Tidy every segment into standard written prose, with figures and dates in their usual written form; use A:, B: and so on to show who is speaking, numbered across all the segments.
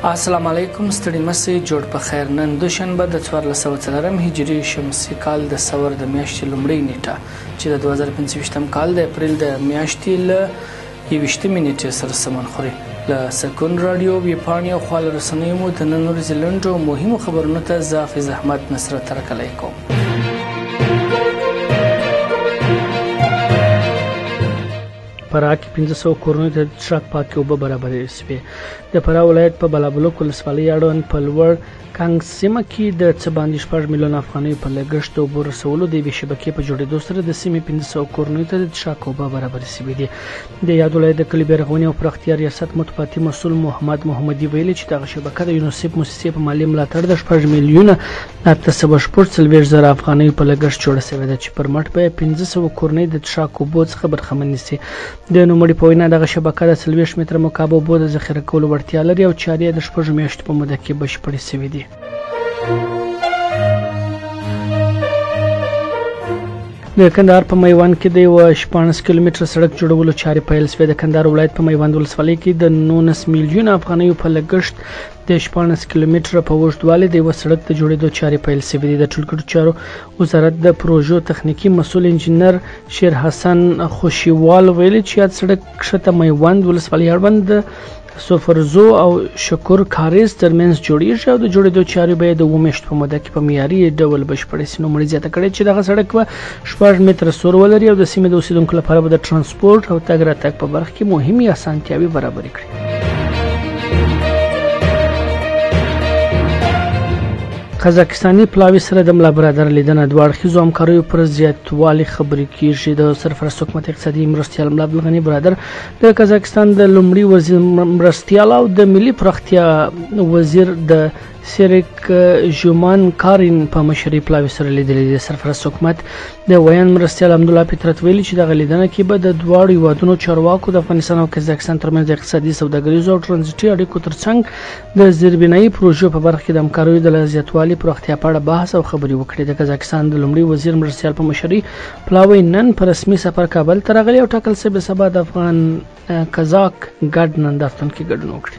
A: السلام علیکم، ستړي مسي، جوړ په خیر. نن دوشنبه د 1404 هجري شمسي کال د ثور د میاشتې لومړۍ نیټه چې د 2025 کال د اپریل د میاشتې له 21مې نیټې سره سمون خوري. له سکون راډیو ویبپاڼې او خواله رسنیو مو د نن ورځې لنډو مهمو خبرونو ته زه حافظ احمد نصرت هرکلی کوم. فراه کې 500 کورونو ته د څښاک پاکې اوبه برابرې شوې. د فراه ولایت په بالابلوک ولسوالۍ اړوند په لوړ کنګ سیمه کې د څه باندې 6 میلیونه افغانیو په لګښت د اوبو رسولو د یوې شبکې په جوړېدو سره د سیمې 500 کورونو ته د څښاک اوبه برابرې شوې دي. د یاد ولایت د کلي بیارغونې او پراختیا ریاست متفاتي مسؤل محمد محمدي ویلي چې دغه شبکه د یونیسف موسسې په مالي ملاتړ د 6,846,000 افغانیو په لګښت جوړه شوې ده چې پر مټ به یې 500 کورنۍ د څښاک اوبو څخه برخمنې شي. د نوموړي په وینا دغه شبکه د 40 متره مکعب اوبو د ذخیره کولو وړتیا لري او چارې یې د 6 میاشتو په موده کې بشپړې شوې دي. د کندهار په میوند کې د یوه 16 کیلومتره سړک جوړولو چارې پیل شوې. د کندهار ولایت په میوند ولسوالۍ کې د 19 میلیونه افغانیو په لګښت د 16 کیلومتره په اوږدوالي د یوه سړک د جوړېدو چارې پیل شوې دي. د ټولګټو چارو وزارت د پروژو تخنیکي مسؤل انجینر شیر حسن خوشیوال ویلي چې یاد سړک کښته میوند ولسوالۍ اړوند د سفرزو او شکر کاریز ترمنځ جوړیږي او د جوړېدو چارې به یې د 7 میاشتو په موده کې په معیاري ډول بشپړې شي. نوموړي زیاته کړې چې دغه سړک به 6 متره سور ولري او د سیمې د اوسېدونکو لپاره به د ترانسپورت او تګ راتګ په برخه کې مهمې اسانتیاوې برابرې کړي. قزاقستاني پلاوي سره د ملا برادر لیدنه، دوه اړخیزو همکاریو پر زیاتوالي خبرې کیږي. د سرپرست حکومت اقتصادي مرستیال ملا عبدالغني برادر د قزاقستان د لومړي وزیر مرستیال او د ملي پراختیا وزیر د سیریک ژومان کارین په مشرۍ پلاوي سره لیدلي دي. سرپرست حکومت د ویاند مرستیال عبدالله فطرت ویلي چې دغه لیدنه کې به د دواړو هیوادونو چارواکو د افغانستان او قزاقستان ترمنځ د اقتصادي، سوداګریزو او ترانزیټي اړیکو ترڅنګ د زیربنایي پروژو په برخه کې د همکاریو د لا زیاتوالي پراختیا په اړه بحث او خبرې وکړي. د قزاقستان د لومړي وزیر مرستیال په مشرۍ پلاوی نن په رسمي سفر کابل ته راغلی او ټاکل شوې سبا د افغان قزاق ګډ نندارتون کې ګډون وکړي.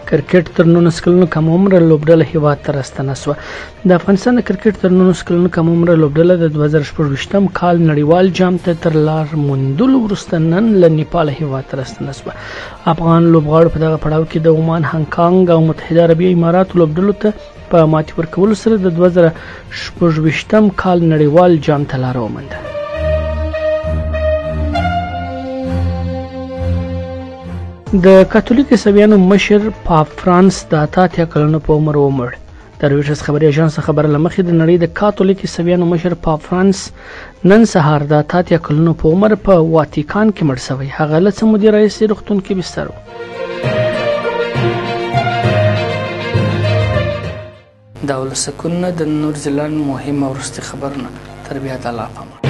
A: کرکټ تر 19 کلونو کم عمره لوبډله هیواد ته راستنه شوه. د افغانستان د کرکټ تر 19 کلونو کم عمره لوبډله د 2024 کال نړیوال جام ته تر لار موندلو وروسته نن له نیپال هیواد ته راستنه شوه. افغان لوبغاړو په دغه پړاو کې د عمان، هانګ کانګ او متحده عربي اماراتو لوبډلو ته په ماتې ورکولو سره د 2024 کال نړیوال جام ته لاره ومونده. د کاتولیک عیسویانو مشر پاپ فرانس د 88 کلونو په عمر ومړ. د رویټرز خبري اژانس خبر له مخې د نړۍ د کاتولیک عیسویانو مشر پاپ فرانس نن سهار د 88 کلونو په عمر په واتیکان کې مړ شوی. هغه له څه مودې راهیسې روغتون کې بستر و. دا ولسکونه د نور ځلان مهم او وروستي خبرونه. تر بیا د الله په امان.